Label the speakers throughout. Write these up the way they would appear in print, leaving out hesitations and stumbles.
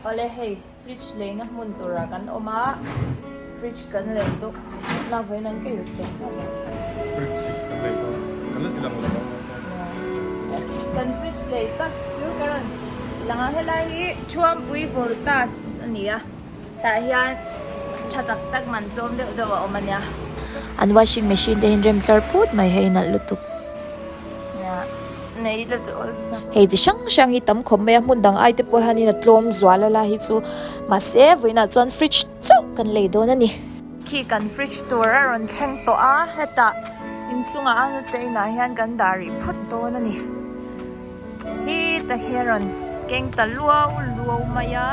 Speaker 1: Awle hei fridge leina hmun turah kan awm a, fridge kan lei tawh na vawiin an kei ruk tawh a.
Speaker 2: Fridge kan lei dawn kan la ti lang lo ang.
Speaker 1: Kan fridge lei tak chu ka rawn ti lang a, helai hi Thuampui Voltas a ni a, tah hian tha tak tak man tlawm deuh deuh a awm a nia.
Speaker 3: An washing machine te hian rem tlar phut mai hei nalh lutuk. Hei chi hrang hrang hi tam khawp mai a hmun dang ai te pawh hianin a tlawm zual a lai hi chu mahse vawiinah chuan fridge chauh kan lei dawn a ni.
Speaker 1: Khi kan fridge tur a rawn thleng tawh a hetah inchungah a hnute inah hian kan dah rih phawt dawn a ni. Hi ta hi a rawn keng ta luau luau mai a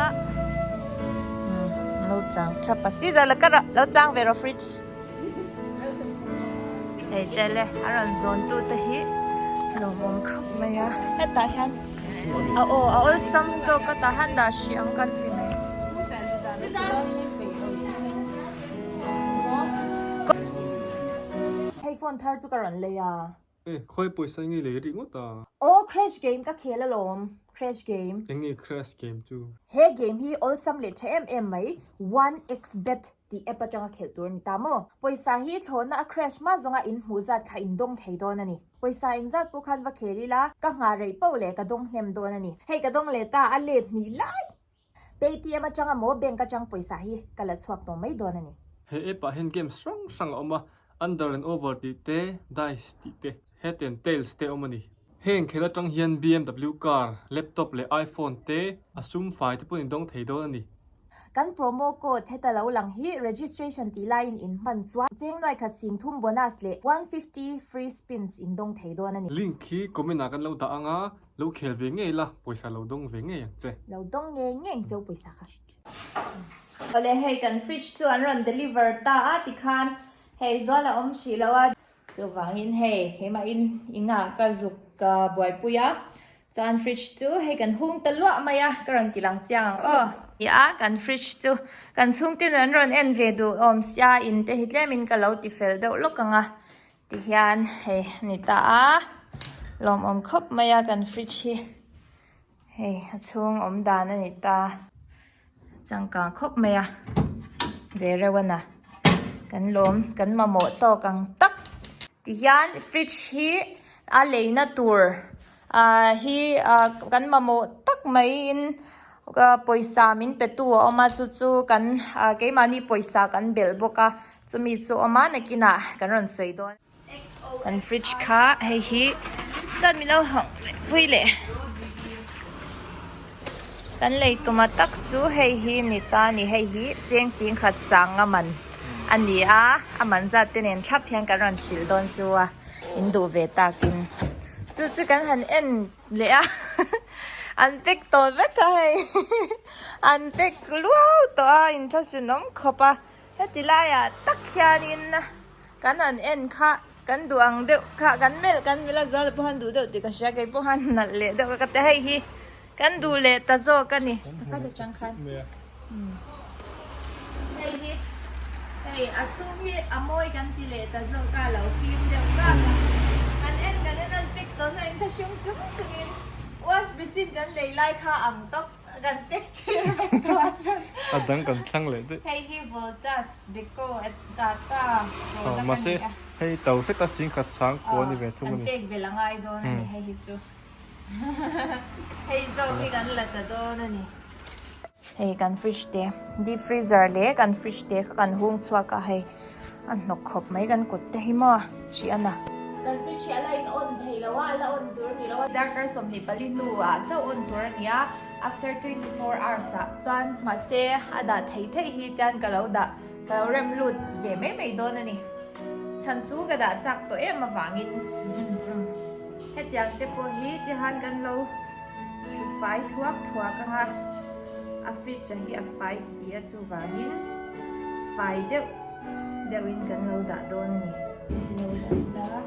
Speaker 1: umm lo chang thap a scissor la ka lo chang ve rawh fridge. Hei te le a rawn zawn tu te hi lawmawm khawp mai a hetah hian a aw a awlsam zawk a tah hian dah hrih ang kan ti mai. Hei phone thar chu ka rawn lei a.
Speaker 2: E, khawi pawisa nge lei rih ngawt a?
Speaker 1: Aw, crash game ka khel alawm, crash game.
Speaker 2: Eng nge crash game chu?
Speaker 1: He game hi awlsam leh tha em em mai, one x bet tih app atanga khelh tur a ni ta maw? Pawisa hi thlawhna a crash hma zawnga in hmuh zat kha in dawng thei dawn a ni. Pawisa engzat pawh khan va khel ila, ka nghah reih poh leh ka dawng hnem dawn a ni. Hei ka dawng leh ta, a let hnih lai! Paytm atanga maw bank atang pawisa hi ka la chhuak tawh mai dawn a ni.
Speaker 2: He app ah hian games hrang hrang a awm a, Under and Over tih te, Dice tih te, Head and Tails te a awm a ni. Heng khel atang hian BMW car, laptop leh iPhone te a sum fai te pawhin dawng thei dawn a ni.
Speaker 1: Kan promo code heta lo lang hi registration tih laiin in hman chuan cheng nuai khat sing thum bonus leh 150 free spins in dawng thei dawn a ni.
Speaker 2: Link hi comment ah kan lo dah ang a, Lo khel ve ngei la, pawisa lo dawng ve ngei ang che.
Speaker 1: Lo dawng ngei ngei ang cheu pawisa kha. Awle hei kan fridge chu an rawn deliver ta a tikhan hei zual a awm hrih lo a. Chuvangin hei keimah in inah ka zuk ka buaipui a, chuan fridge chu hei kan hung ta luah mai a, ka rawn ti lang chiang ang aw. Nia kan fridge chu kan chhungtin an rawn en ve duh awm sia in te hi tlemin ka lo ti fel deuh lawk ang a. Ti hian hei a ni ta a, lawmawm khawp mai a kan fridge hi hei a chhung awm dan a ni ta, changkang khawp mai a ve reuh a na kan lawm kan mamawh tawk ang tak. Ti hian fridge hi a leina tur ah hi ah kan mamawh tak maiin pawisa min pe tu a awm a chu chu kan ah keimahni pawisa kan belh bawk a. Chumi chu awm a nakinah kan rawn sawi dawn. Kan fridge kha hei hi chuan min lo hawng pui leh. Kan lei tuma tak chu hei hi ni ta a ni hei hi cheng ching khat sang a man a ni a a man zat te nen thlap hian kan rawn hrilh dawn chu a in duh ve takin chu chu kan han en leh a an pack tawh vek a hei an pack luau tawh a inthlahrunawm khawp a. Heti laiah tak hianin kan han en kha kan duh ang deuh kha kan melh kan melh a zual pawh han duh deuh tih ka hria kei pawh han nalh leh deuh ka ti hei hi kan duh leh ta zawk a ni pakhat atang khan hei hi hei a chhung hi a mawi kan ti leh ta zawk a lo fim deuh vak a kan en kan en an pic tawn a inthlahrung chung chungin wash basin kan lei lai kha ang tawp. Kan pek tir vek tawh a chuan.
Speaker 2: A dang kan thlang leh daih.
Speaker 1: Hei hi Voltas, Beko at Tata product a ni a.
Speaker 2: Mahse hei to hret a singkhat sang pawh a ni ve thung a ni.
Speaker 1: Kan pek belh a ngai dawn a ni hei hi chu. Hei zawk hi kan la ta dawn a ni. Hei kan fridge te, deep freezer leh kan fridge te kha kan hung chhuak a hei a hnawk khawp mai kan kut te hi maw hrih a na. Kan fridge hi a la in on thei lo a, a la on tur a ni lo a. Darkar 24 hnuah chauh on tur a ni a, after 24 hours ah chuan mahse a dah thei theih hi tian ka lo dah ka lo rem lut ve mai mai dawn a ni. Chhan chu ka dah chak tawh em avangin hetiang te pawh hi tihan kan lo hru fai thuak thuak ang a, a fridge a hi a fai si a chuvangin fai deuh deuhin kan lo dah dawn a ni. Lo dah ila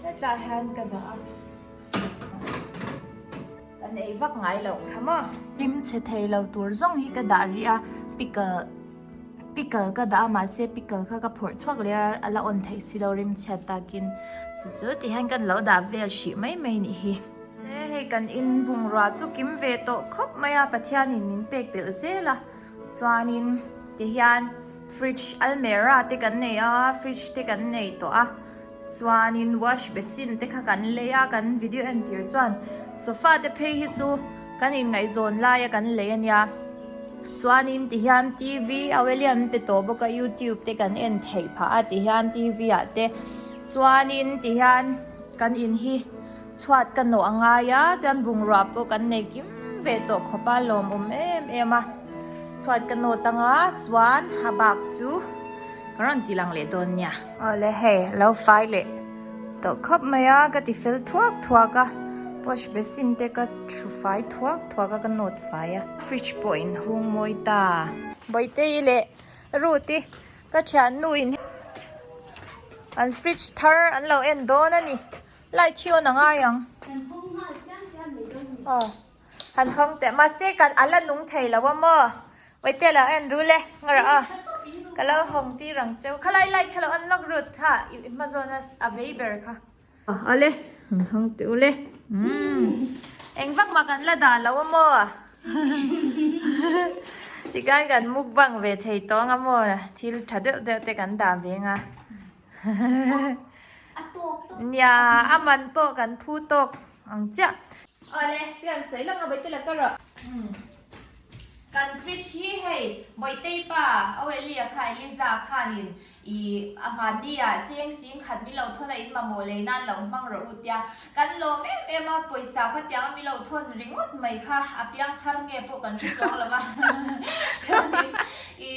Speaker 1: hetlai hian ka dah a. Kan ei vak ngai loh kha maw. Rim chhe thei lo tur zawng hi ka dah rih a, pickle pickle ka dah a mahse pickle kha ka phawrh chhuak leh a, a la on theih si lo rim chhiat takin chu chu ti hian kan lo dah vel hrih mai mai nih hi. hei kan in bungrua chu kim ve tawh khawp mai a Pathianin min pek belh zel a chuanin tihian fridge almera te kan nei a fridge te kan nei tawh a chuanin wash basin te kha kan lei a kan video entir chuan sofa te phei hi chu kan inngaihzawn laia kan lei a nia chuanin tihian T_V a William pe tawh bawk a youtube te kan en theih phah a tihian T_V ah te chuanin tihian kan in hi chhuat ka nawh a ngai a chuan bungrua pawh kan nei kim ve tawh khawp a lawmawm em em a chhuat ka nawt anga chuan a bak chu ka rawn ti lang leh dawn nia. Awle hei lo fai leh tawh khawp mai a ka ti fel thuak thuak a wash basin te ka thu fai thuak thuak a ka nawt fai a fridge pawh in hung mawi ta. Bawihte-i leh Ruth-i ka thiannu in an fridge thar an lo en dawn a ni. Light hi on a ngai ang. Aw han hawng teh mahse kan a la nung thei lo a maw Waite lo en rul e ngarah aw ka lo hawng tir ang cheu khalai light kha lo on lawk rut ha i hma zawn a a vei ber kha. Awle han hawng teh ule umm eng vak mah kan la dah lo a maw tikhan kan mukbang ve thei tawng a maw thil tha deuh deuh te kan dah ve ang a. Nia, a man pawh kan phu tawk ang chiah. Awle, tian sawi lawk a Bawihte la ka rawh. Kan fridge hi hei Bawihtei pa Oelia kha Eliza khanin i a hmanni ah cheng sing khat min lo thawn a in mamawh lei nan lo hmang rawh u tia kan lawm em em a pawisa kha tiang a mi lo thawn ringawt mai kha a piang thar nge pawh kan hre chuang lo va chuanin i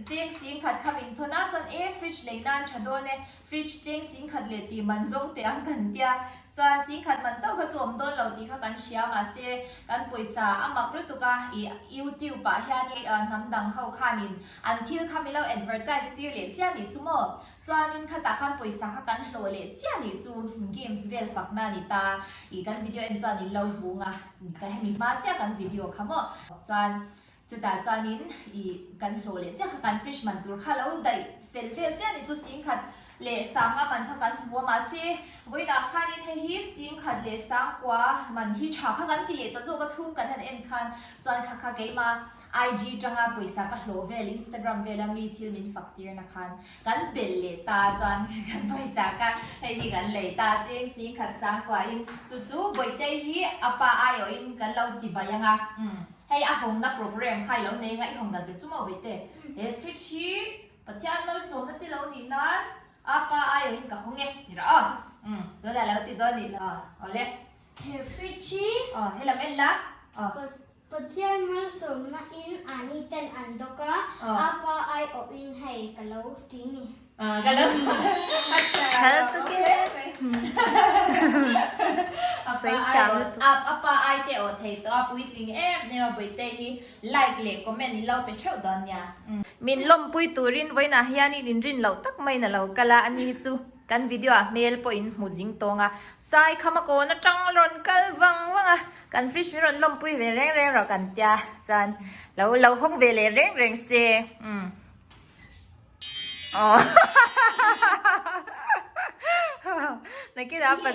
Speaker 1: Cheng sing khat kha min thawn a, chuan e fridge lei nan tha dawn e, fridge cheng sing khat leh tih man zawng teh ang kan tia, chuan sing khat man chauh kha chu awm dawn lo tih kha kan hria mahse kan pawisa a mak lutuk a, i youtube ah hian i hnam dang ho khanin an thil kha min lo advertise tir leh chiah nih chu maw, chuanin khatah khan pawisa kha kan hlawh leh chiah nih chu games vel fakna a ni ta, i kan video en chuan in lo hmu nga ka hemi hma chiah kan video kha maw, chuan. Chutah chuanin i kan hlawh leh chiah kha kan fish man tur kha lo daih fel vel chiah ni chu singkhat leh sanga man kha kan hmu a mahse vawiinah khanin hei hi singkhat leh sangkua man hi tha kha kan ti leh ta zawk a chhung kan han en khan chuan kha kha keima IG tanga pawisa ka hlawh vel Instagram vela mi thil min fak tirna khan kan belh leh ta chuan kan pawisa kha hei hi kan lei ta cheng singkhat sangkua in chu chu Bawihtei hi a pa aiawhin kan lo chibai anga umm. Hei a hawngna program kha i lo nei anga i hawng dan tur chu maw Bawihtê? He fridge hi Pathian malsawmna te lo nih nan a pa aiawhin ka hawng e ti rawh aw. Umm tunah lo ti dawn nih aw awle.
Speaker 4: He fridge hi
Speaker 1: Aw helam en la aw.
Speaker 4: Pathian malsawmna in ani ten an dawk a, a pa aiawhin hei ka lo ti ni.
Speaker 1: Apa ai te aw thei tawh a puitling em em a Bawihtei hi like leh comment in lo pe theuh dawn nia. Min lawmpui turin vawiinah hianin inrin loh tak maiin a lo kal a, ani hi chu kan video ah hmel pawh in hmu zing tawng a, sai kham a kawn atang a rawn kal vang vang a, kan fridge min rawn lawmpui ve reng reng rawh kan tia chuan lo lo hawng ve leh reng reng se. Nakinah pa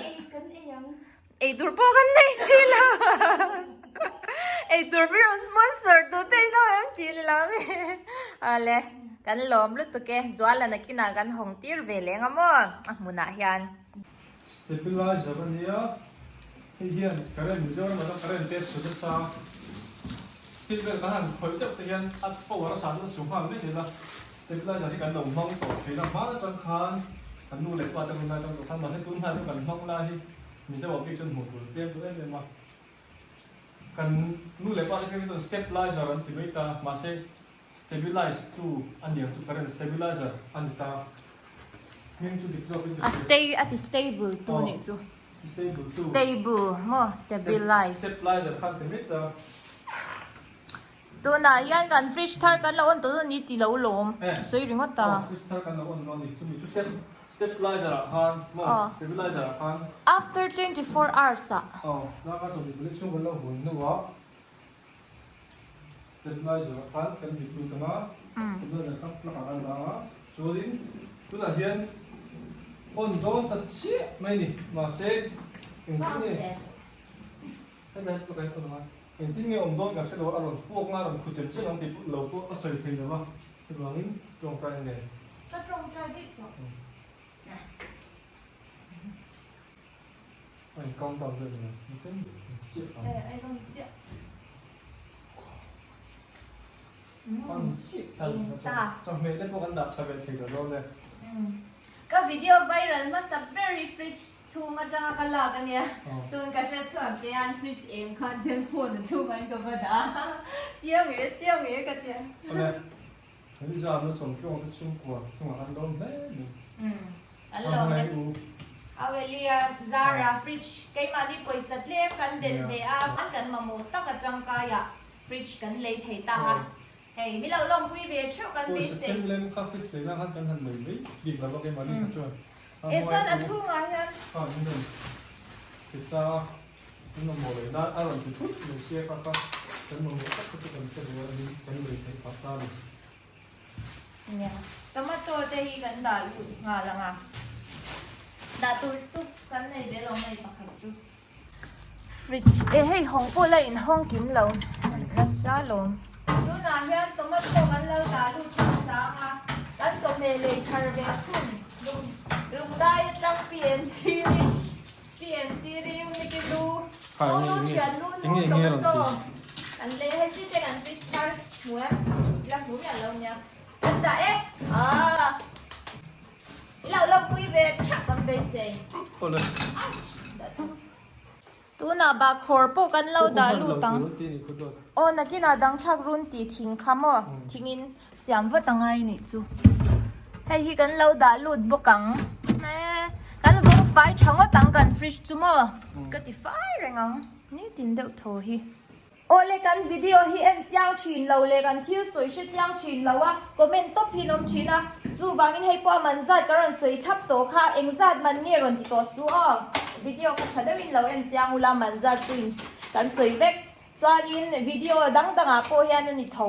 Speaker 1: ei tur pawh kan nei thin lo ei tur mi rawn sponsor tu te in awm em tih ni lo ami awle kan lawm lutuk e Zuala nakinah kan hawng tir ve leh ang a maw a hmunah hian.
Speaker 2: Stabilizer a nia, hei hian current Mizoram atang current te su nasa thil vel kan han khawih deuh te hian a power a san chu a su nghal mai thei la, stabilizer hi kan lo hmang tawh thin a, hman atang khan kan nu leh pa te hun lai atang tawh khan mahse tun hnai chu kan hmang lai hi Mizo ah bik chuan hmuh tur tlem tawh em em a, kan nu leh pa te phei chuan stabilizer an ti mai ta mahse Stabilize tu a niang chu current stabilizer a ni ta. Hming chu dik zawk in
Speaker 1: A stay a ti stable tu nih chu.
Speaker 2: Stable tu.
Speaker 1: Stable maw stabilize.
Speaker 2: Stabilizer khan ti mai ta.
Speaker 1: Tunah hian kan fridge thar kan lo on tawh dawn ni ti lo lawm. Sawi ringawt ta.
Speaker 2: Fridge thar kan lo on dawn ni chumi chu step stabilizer ah khan maw stabilizer ah khan.
Speaker 1: After 24 hours ah.
Speaker 2: Aw darkar 24 chhung kan lo hun hnuah. Stabilizer ah khan kan dik lut ang a, stabilizer kha plug ah kan dah ang a, chuanin tunah hian on dawn ta chiah mai a ni, mahse engtin nge. Hetlai chu ka en a, engtin nge awm dawn ka hre lo a, a rawn puak nga a rawn khu chem chem ang tih lo pawh a sawi thei lo va, chuvangin tawngtai a nen.
Speaker 1: Ka tawngtai daih tawh.
Speaker 2: A in count down vel nen engtin chiah ang.
Speaker 1: Eh, a rawn chiah.
Speaker 2: An chiah ta. Chawhmeh te pawh kan dah tha ve thei ta dawn e.
Speaker 1: Ka video viral hmasa ber hi fridge chhung atanga ka lak a nia. Tun ka hre chhuak te hian fridge eng khan chuan phone a chhungah in ka va dah a. Chiang e, chiang e ka tia.
Speaker 2: Awle, kan zam na sawmtluang te chhungkua chungah kan lawm hle mai.
Speaker 1: An lawm e. Auelia, Zara, fridge keimahni pawisa tlem kan belh ve a, kan mamawh tak atangkaiah fridge kan lei thei ta a. Hei, mi lo lawmpui ve theuh kan beisei.
Speaker 2: Pawisa tlem lem kha fridge lei nan khan kan han lei mai bik lo a keimahni kha chuan.
Speaker 1: E chuan a chhungah hian.
Speaker 2: Kha in rawn ti ta a, kan mamawh lei nan a rawn ti thut mai sia kha kha kan mamawh tak kha chu kan hre ve a ni kan lei theih phah ta a ni.
Speaker 1: Nia, tomato te hi kan dah lut nghal ang a, dah tur tuk kan nei ve lo mai pakhat chu.
Speaker 3: Fridge e hei hawng pawh la in hawng kim lo nasa lawm.
Speaker 1: Tunah hian tomato kan lo dah lut hmasa ang a, kan chawhmeh lei thar ve chhun lung lungdai atang PNT ri PNT ri uniki lu aw lu thian lu nu tomato kan lei hei chi te kan fridge thar hmu em la hmu miah lo nia kan dah e aaa. I lo lawmpui ve thap ang beisei.
Speaker 3: Tunah bahkhawr pawh kan lo dah lut ang. Aw nakinah dang thlak run tih thing kha maw thingin siam vat a ngai nih chu. Hei hi kan lo dah lut bawk ang. Kan vawng fai tha ngawt ang kan fridge chu maw ka ti fai reng ang nitin deuh thaw hi.
Speaker 1: Awle kan video hi en chiang thin lo leh kan thil sawi hre chiang thin lo a, comment tawp hi an awm thin a, chuvangin hei pawh a man zat ka rawn sawi thlap tawh kha, eng zat man nge rawn ti tawh su aw, video kha tha deuhin lo en chiang ula man zat chu in kan sawi vek, chuanin video dang dangah pawh hian a ni tho,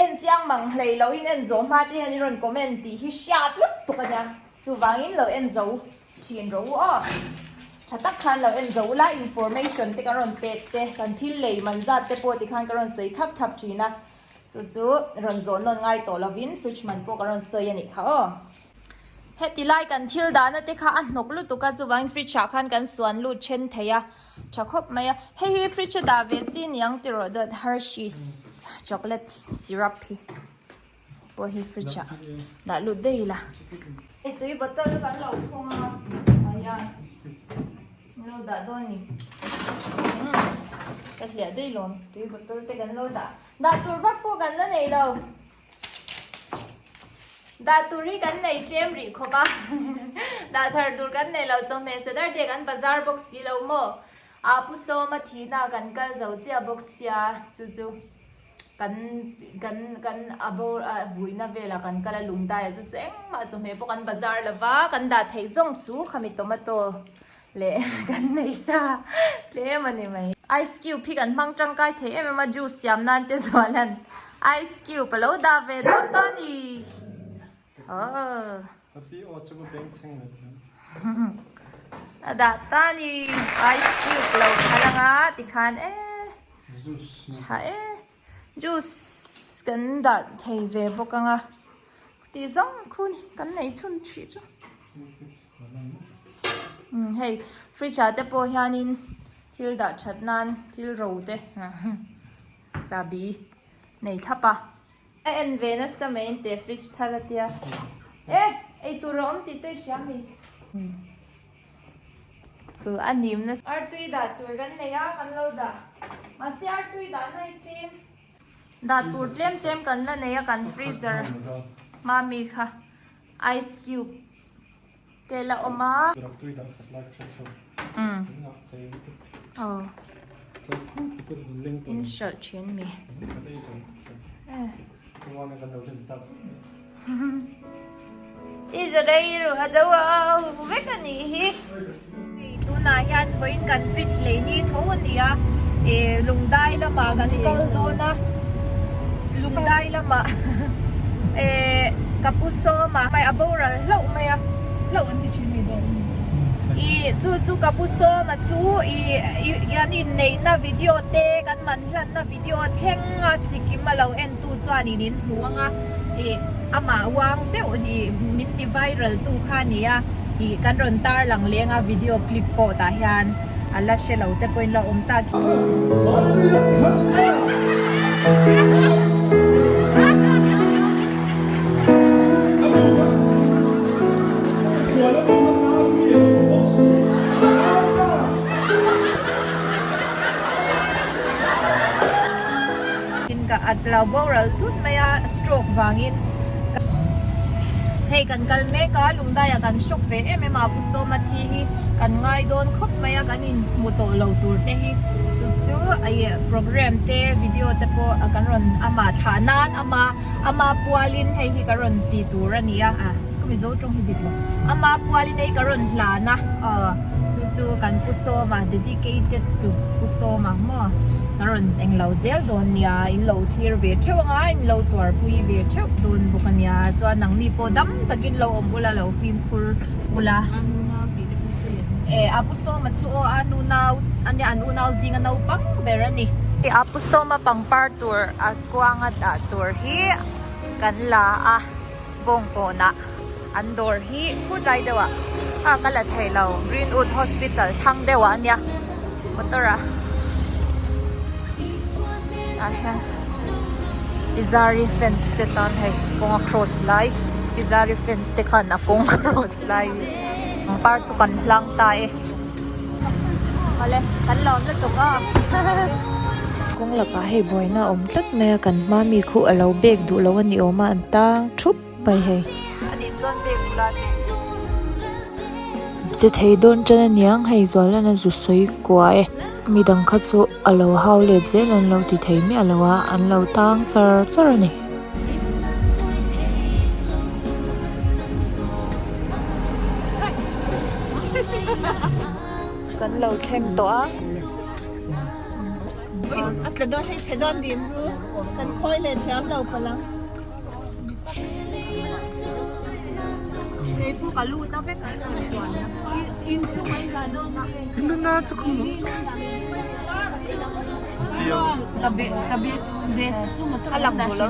Speaker 1: en chiang mang hlei lo in en zawh hma te hian i rawn comment tih hi hriat lutuk a nia, chuvangin lo en zo. Thin rawh u aw. Tha tak khan lo en zo ula, information te kan rawn pek te, kan thil lei man zat te pawh tikhan ka rawn sawi thap thap thin a, chu chu rawn zawh nawn ngai tawh lovin fridge man pawh ka rawn sawi a nih kha aw. Heti lai kan thil dahna te kha a hnawk lutuk a, chuvangin fridge ah khan kan suan lut then thei a, tha khawp mai a. Hei hi fridge a dah ve chi niang tiraw dawt Hershey's chocolate syrup hi. Pawh hi fridge ah dah lut daih ila. Hei tui bottle kan lo khung a, aia lo dah dawn ni. Ka hliah daih lawm tui bottle te kan lo dah. Dah tur vak pawh kan la nei lo. Dah tur hi kan nei tlem rih khawp a. Dah thar tur kan nei lo chawhmeh sadar te kan bazar bawk si lo maw. A pu sawma thihna kan kal zo chiah bawk sia chu chu. Kan kan kan a bawr a vuina velah kan kal a lung dai ah chu chu engmah chawhmeh pawh kan bazar lo va kan dah theih zawng chu khami tomato leh kan nei sa tlem a ni mai.
Speaker 3: Ice cube hi kan hmang tangkai thei em em a juice siam nan te zual an ice cube a lo dah ve dawn ta a ni aww. A dah ta a ni ice cube lo thal anga tikhan e. Tha e, juice kan dah thei ve bawk ang a, tih zawng khu ni kan nei chhun hrih chu. Umm hei fridge ah te pawh hianin thil dah that nan thil ro te chahbi nei thlap a. A en ve nasa mai in teh fridge thar a tia e eitur a awm tih te i hria mi. Chu a nim nasa.
Speaker 1: Artui dah tur kan nei a, kan lo dah. Mahse artui dah na hi tlem.
Speaker 3: Dah tur tlem tlem kan la nei a kan freezer mami kha ice cube te la awm a.
Speaker 2: Artui dah khat lai ka hre chhuak.
Speaker 3: Aw. In hralh thin mi.
Speaker 1: Chi rei ru a do a hu vek a nih hi.
Speaker 3: Hei tunah hian vawiin kan fridge lei ni tho a ni a, eh lungdai lamah kan kal dawn a, lungdai lamah eh ka pu sawm a, a boral hlauh mai a, hlauh an ti thin mi dawn.
Speaker 1: I chu chu ka pu sawma chu i an inneihna video te kan man hlanna video thleng a chikim a lo en tu chuan in in hmu ang a i amah uang deuh i min ti viral tu kha a ni a i kan rawn tar lang leng a video clip pawh tah hian a la hre lo te pawhin la awm tak. In ka at lo boral tut mai a stroke vangin hei kan kal mek a lungdaiah kan shock ve em em a Pu Sawma thi hi kan ngai dawn khawp mai a kan inhmu tawh lo tur te hi chu chu ih program te video te pawh kan rawn amah thlah nan ama ama pualin hei hi ka rawn ti tur a ni a ah ka mizo tawng hi dik lo ama pualin hei ka rawn hlan a aw chu chu kan Pu Sawma dedicated to Pu Sawma maw ka rawn englo zel dawn nia in lo thlir ve theuh anga in lo tuarpui ve theuh dawn bawk a nia chuan nangni pawh dam takin lo awm ula lo fimkhur ula e a Pu Sawma chu aw a nunau ania an unau zinga naupang ber a ni. A Pu Sawma pangpar tur a kuanga dah tur hi kan la a bawngkawnah an dawr hi phut lai deuh ah a ka la thei lo Greenwood Hospital thlang deuh ah ania motor ah tah hian Pizari fans te tan hei kawng a cross lai Pizari fans te khan a kawng cross lai pangpar chu kan hlang ta e. Awle kan lawm lutuk a.
Speaker 3: Kawng lakah hei buaina a awm tlat mai a, kan hma mi khu a lo bek duh lo a ni awm a, an tang thup mai hei.
Speaker 1: Ani chuan bek ula ti.
Speaker 3: Che thei dawn tan a niang hei Zualana zu sawi kuah e. Midang kha chu a lo hau let zel an lo ti thei miah lo a, an lo tang char char a ni.
Speaker 1: Kan lo thleng tawh a. A tla dawn hei chhe dawn dim ru. Kan khawi leh thiam lo palh ang. Keipawh ka lut a vek an rawn chuan na.
Speaker 2: Nuna chu ka hmu. Chiang.
Speaker 1: A lang duh lo.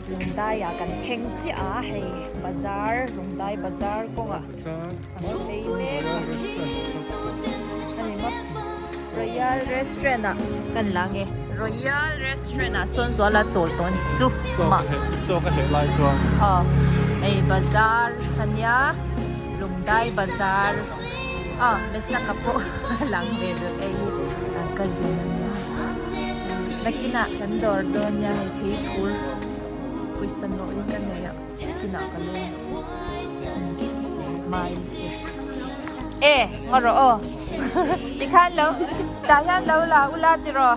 Speaker 1: Lungdaiah kan thleng chiah a hei bazar Lungdai bazar kawngah kan phei mek a ni maw Royal restaurant ah kan la nge Royal restaurant ah sawn zuala chawl tawh a ni chu mah
Speaker 2: Chaw ka heh lai chuan
Speaker 1: aw hei bazar ania Lungdai bazar aw Mesaka pawh a lang ve ber hei hi a cousin ania nakinah kan dawr dawn nia hei thei thur pawisa nawh hi ka nei a nakinah ka lawm mai te e ngaw rawh aw tikhan lo tah hian lo la ula tiraw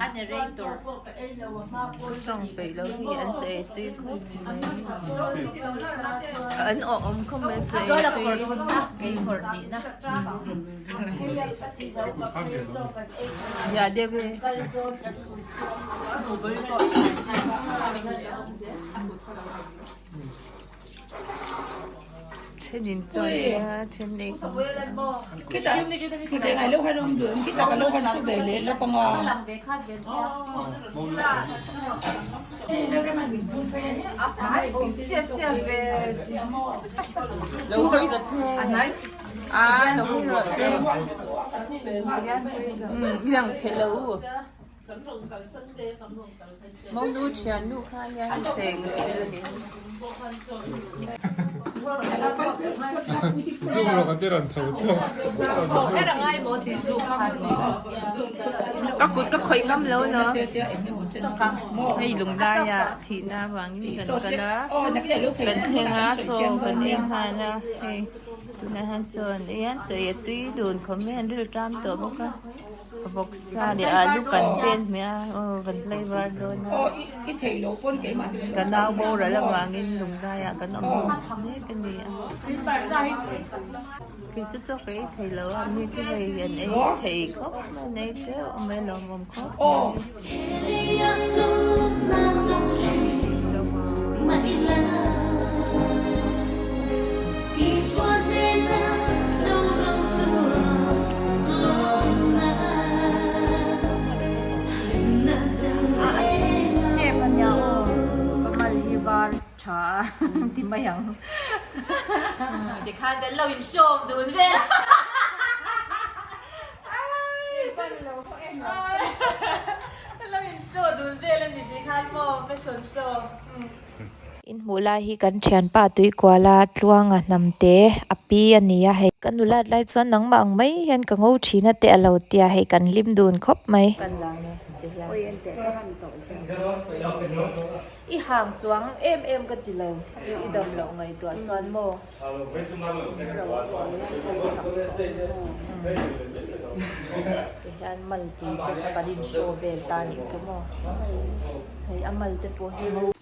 Speaker 1: a narrator.
Speaker 5: Tawng peih lo hi an che ei tui khawp mai an awh awm khawp mai che ei tui ya deuh e. Thenin chaw ei a then ei kawm Monu thian nu kha nia hei seng sil a ni. Ka kut ka khawih ngam lo no. Hei lunglai ah thihna avangin kan kal a, kan thleng a chaw kan ei nghal a hei tunah hian chaw an ei a chaw ei a tui dun khawp mai an rilṭam tawh bawk a. Vawksa leh alu kan vel hmeh a aw kan tlaivar dawn a ka nau boral avangin lunglaiah kan awm mek a ni a kei chu chaw ka ei thei lo a mi chu hei an ei thei khawp mai an ei teuh mai a lawmawm khawp mai.
Speaker 1: tha a ti mai ang. Tikhan kan lo in show dun vel a. Kan lo in show dun vel a ni tikhan maw fashion show.
Speaker 3: In hmuh lai hi kan thianpa tuikuala tluanga hnamte a pi a ni a hei. Ka nulat lai chuan nangmah ang mai hian ka ngo thin a te a lo tia hei kan hlim dun khawp mai.
Speaker 1: Kan lang e ti hian. I hang chuang em em ka ti lo i dam loh ngaihtuah chuan maw. Ti hian malpui te kha kan in show vel ta nih chu maw. Hei a mal te pawh hi.